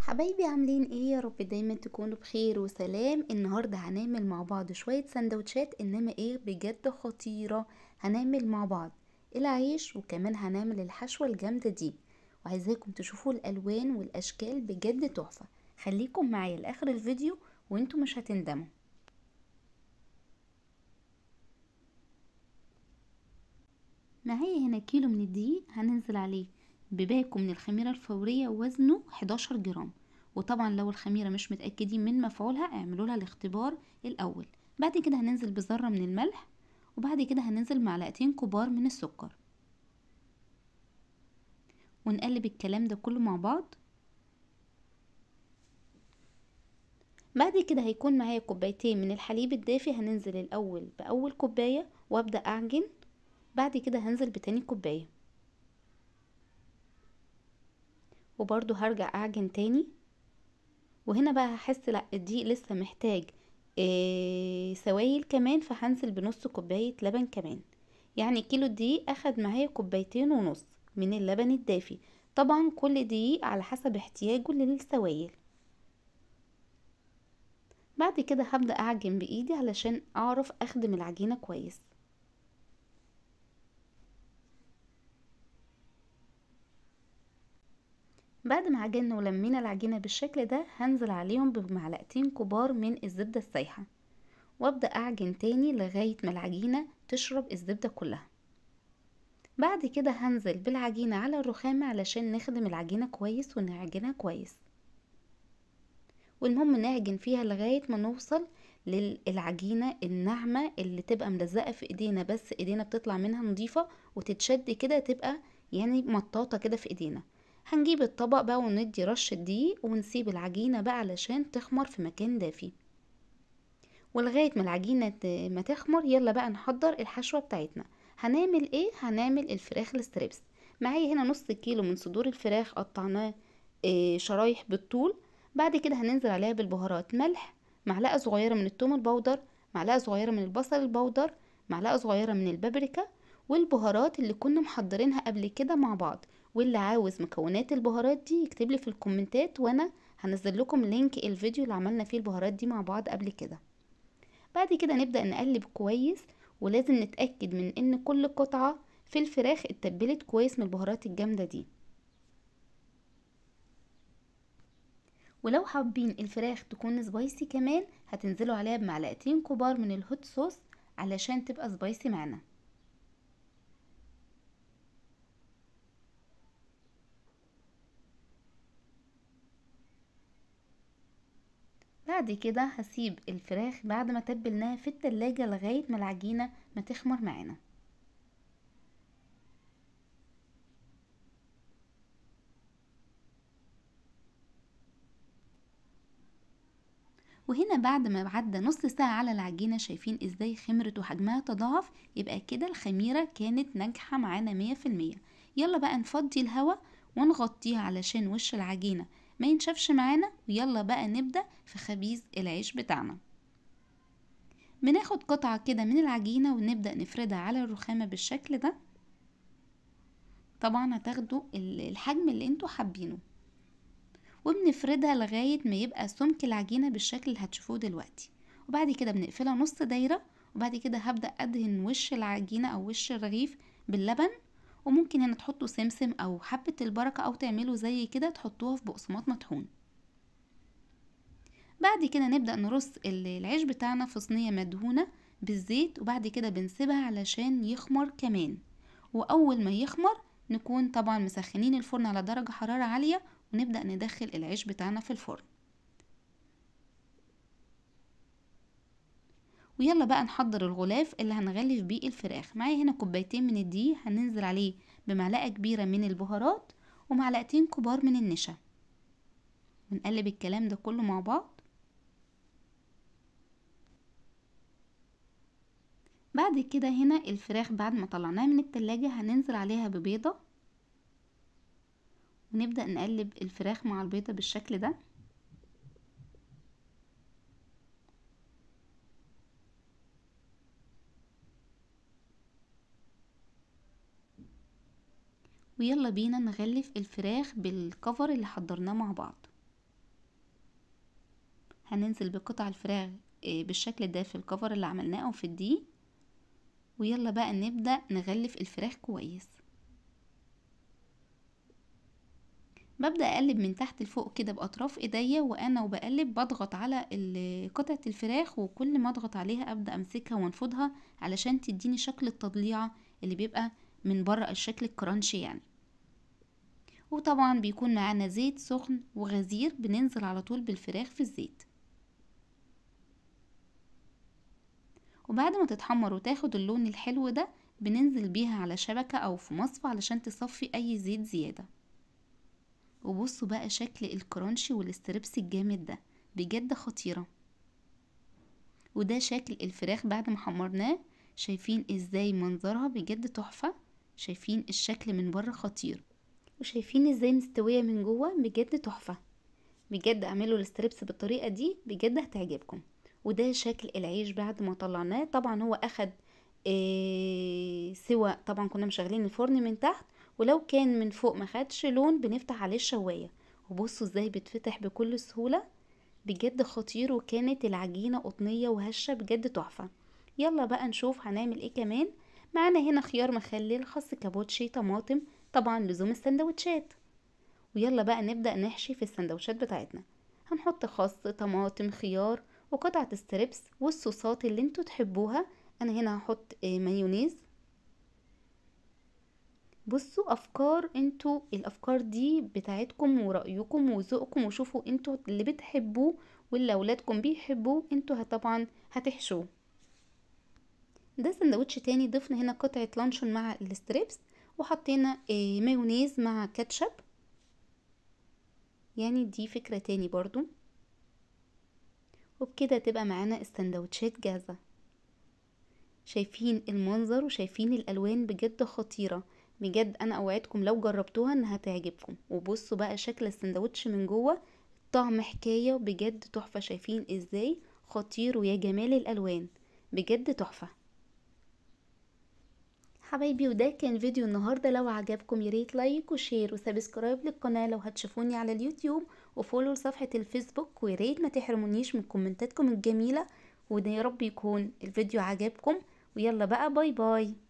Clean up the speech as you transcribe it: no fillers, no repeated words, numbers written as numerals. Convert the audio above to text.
حبايبي عاملين ايه؟ يا رب دايما تكونوا بخير وسلام. النهارده هنعمل مع بعض شوية سندوتشات انما ايه بجد خطيرة. هنعمل مع بعض العيش وكمان هنعمل الحشوه الجامدة دي، وعايزاكم تشوفوا الالوان والاشكال بجد تحفة. خليكم معايا لاخر الفيديو وانتم مش هتندموا. معايا هنا كيلو من الدقيق هننزل عليه بباكو من الخميرة الفورية وزنه 11 جرام، وطبعا لو الخميرة مش متأكدين من مفعولها اعملوا لها الاختبار الأول. بعد كده هننزل بذرة من الملح، وبعد كده هننزل معلقتين كبار من السكر، ونقلب الكلام ده كله مع بعض. بعد كده هيكون معايا كوبايتين من الحليب الدافي، هننزل الأول بأول كوباية وابدأ أعجن، بعد كده هنزل بتاني كوباية وبرضو هرجع اعجن تاني. وهنا بقى هحس لا الدقيق لسه محتاج سوائل كمان، فهنزل بنص كوباية لبن كمان. يعني كيلو الدقيق اخد معايا كوبايتين ونص من اللبن الدافي، طبعا كل دقيق على حسب احتياجه للسوائل. بعد كده هبدأ اعجن بايدي علشان اعرف اخدم العجينة كويس. بعد ما عجننا ولمينا العجينة بالشكل ده هنزل عليهم بمعلقتين كبار من الزبدة السايحة، وابدأ اعجن تاني لغاية ما العجينة تشرب الزبدة كلها. بعد كده هنزل بالعجينة على الرخامة علشان نخدم العجينة كويس ونعجنها كويس، والمهم نعجن فيها لغاية ما نوصل للعجينة الناعمة اللي تبقى ملزقة في ايدينا، بس ايدينا بتطلع منها نظيفة وتتشد كده، تبقى يعني مطاطة كده في ايدينا. هنجيب الطبق بقى وندي رشة دقيق ونسيب العجينة بقى علشان تخمر في مكان دافي. ولغاية ما العجينة ما تخمر يلا بقى نحضر الحشوة بتاعتنا. هنعمل ايه؟ هنعمل الفراخ ال strips. معايا هنا نص كيلو من صدور الفراخ قطعناه شرايح بالطول. بعد كده هننزل عليها بالبهارات: ملح، معلقة صغيرة من الثوم ال powder، معلقة صغيرة من البصل ال powder، معلقة صغيرة من البابريكا، والبهارات اللي كنا محضرينها قبل كده مع بعض. واللي عاوز مكونات البهارات دي يكتب لي في الكومنتات وانا هنزل لكم link الفيديو اللي عملنا فيه البهارات دي مع بعض قبل كده. بعد كده نبدأ نقلب كويس، ولازم نتأكد من ان كل قطعة في الفراخ اتبلت كويس من البهارات الجامدة دي. ولو حابين الفراخ تكون spicy كمان هتنزلوا عليها بمعلقتين كبار من ال hot sauce علشان تبقى spicy معانا. بعد كده هسيب الفراخ بعد ما تبلناها في التلاجة لغاية ما العجينة ما تخمر معانا. وهنا بعد ما عدى نص ساعة على العجينة شايفين ازاي خمرت وحجمها تضاعف، يبقى كده الخميرة كانت ناجحة معانا 100%. يلا بقى نفضي الهواء ونغطيها علشان وش العجينة ما ينشفش معانا. ويلا بقى نبدأ في خبيز العيش بتاعنا. بناخد قطعة كده من العجينة ونبدأ نفردها على الرخامة بالشكل ده. طبعا هتاخدوا الحجم اللي انتوا حابينه، وبنفردها لغاية ما يبقى سمك العجينة بالشكل اللي هتشوفوه دلوقتي. وبعد كده بنقفلها نص دايرة، وبعد كده هبدأ ادهن وش العجينة او وش الرغيف باللبن. وممكن هنا تحطوا سمسم او حبة البركة، او تعملوا زي كده تحطوها في بقسماط مطحون. بعد كده نبدأ نرص العيش بتاعنا في صينية مدهونة بالزيت، وبعد كده بنسيبها علشان يخمر كمان. واول ما يخمر نكون طبعا مسخنين الفرن على درجة حرارة عالية، ونبدأ ندخل العيش بتاعنا في الفرن. ويلا بقى نحضر الغلاف اللي هنغلف بيه الفراخ. معايا هنا كوبايتين من الدقيق هننزل عليه بمعلقة كبيرة من البهارات ومعلقتين كبار من النشا، ونقلب الكلام ده كله مع بعض. بعد كده هنا الفراخ بعد ما طلعناها من التلاجة هننزل عليها ببيضة، ونبدأ نقلب الفراخ مع البيضة بالشكل ده. ويلا بينا نغلف الفراخ بالكفر اللي حضرناه مع بعض. هننزل بقطع الفراخ بالشكل ده في الكفر اللي عملناه او في الدقيق. ويلا بقى نبدأ نغلف الفراخ كويس. ببدأ اقلب من تحت لفوق كده باطراف ايديا، وانا وبقلب بضغط على قطعة الفراخ، وكل ما اضغط عليها ابدأ امسكها وانفضها علشان تديني شكل التضليعة اللي بيبقى من بره، الشكل الكرانشي يعني. وطبعا بيكون معانا زيت سخن وغزير، بننزل على طول بالفراخ في الزيت. وبعد ما تتحمر وتاخد اللون الحلو ده بننزل بيها على شبكة او في مصفى علشان تصفي اي زيت زيادة. وبصوا بقى شكل ال crunchy وال strips الجامد ده، بجد خطيرة. وده شكل الفراخ بعد ما حمرناه، شايفين ازاي منظرها بجد تحفة، شايفين الشكل من بره خطير، وشايفين ازاي مستوية من جوه، بجد تحفة. بجد اعملوا ال strips بالطريقة دي بجد هتعجبكم. وده شكل العيش بعد ما طلعناه، طبعا هو اخد سوا، طبعا كنا مشغلين الفرن من تحت، ولو كان من فوق ما خدش لون بنفتح عليه الشواية. وبصوا ازاي بيتفتح بكل سهولة، بجد خطير. وكانت العجينة قطنية وهشة بجد تحفة. يلا بقى نشوف هنعمل ايه كمان. معانا هنا خيار مخلل، خس كابوتشي، طماطم، طبعا لزوم السندوتشات. ويلا بقى نبدأ نحشي في السندوتشات بتاعتنا. هنحط خس، طماطم، خيار، وقطعة strips، والصوصات اللي انتوا تحبوها. انا هنا هحط مايونيز. بصوا افكار، انتوا الافكار دي بتاعتكم ورأيكم وذوقكم، وشوفوا انتوا اللي بتحبوه واللي اولادكم بيحبوه انتوا طبعا هتحشوه. ده سندوتش تاني، ضفنا هنا قطعة لانشون مع ال strips، وحطينا مايونيز مع كاتشب، يعني دي فكرة تاني برضو. وبكده تبقى معانا السندوتشات جاهزة. شايفين المنظر وشايفين الالوان بجد خطيرة، بجد انا اوعدكم لو جربتوها انها تعجبكم. وبصوا بقى شكل السندوتش من جوه، طعم حكاية بجد تحفة. شايفين ازاي خطير، ويا جمال الالوان بجد تحفة حبايبي. وده كان فيديو النهاردة، لو عجبكم ياريت like و share و subscribe للقناة لو هتشوفوني على اليوتيوب، و follow لصفحة الفيسبوك، وياريت ما تحرمونيش من كومنتاتكم الجميلة. وده يا رب يكون الفيديو عجبكم. ويلا بقى bye bye.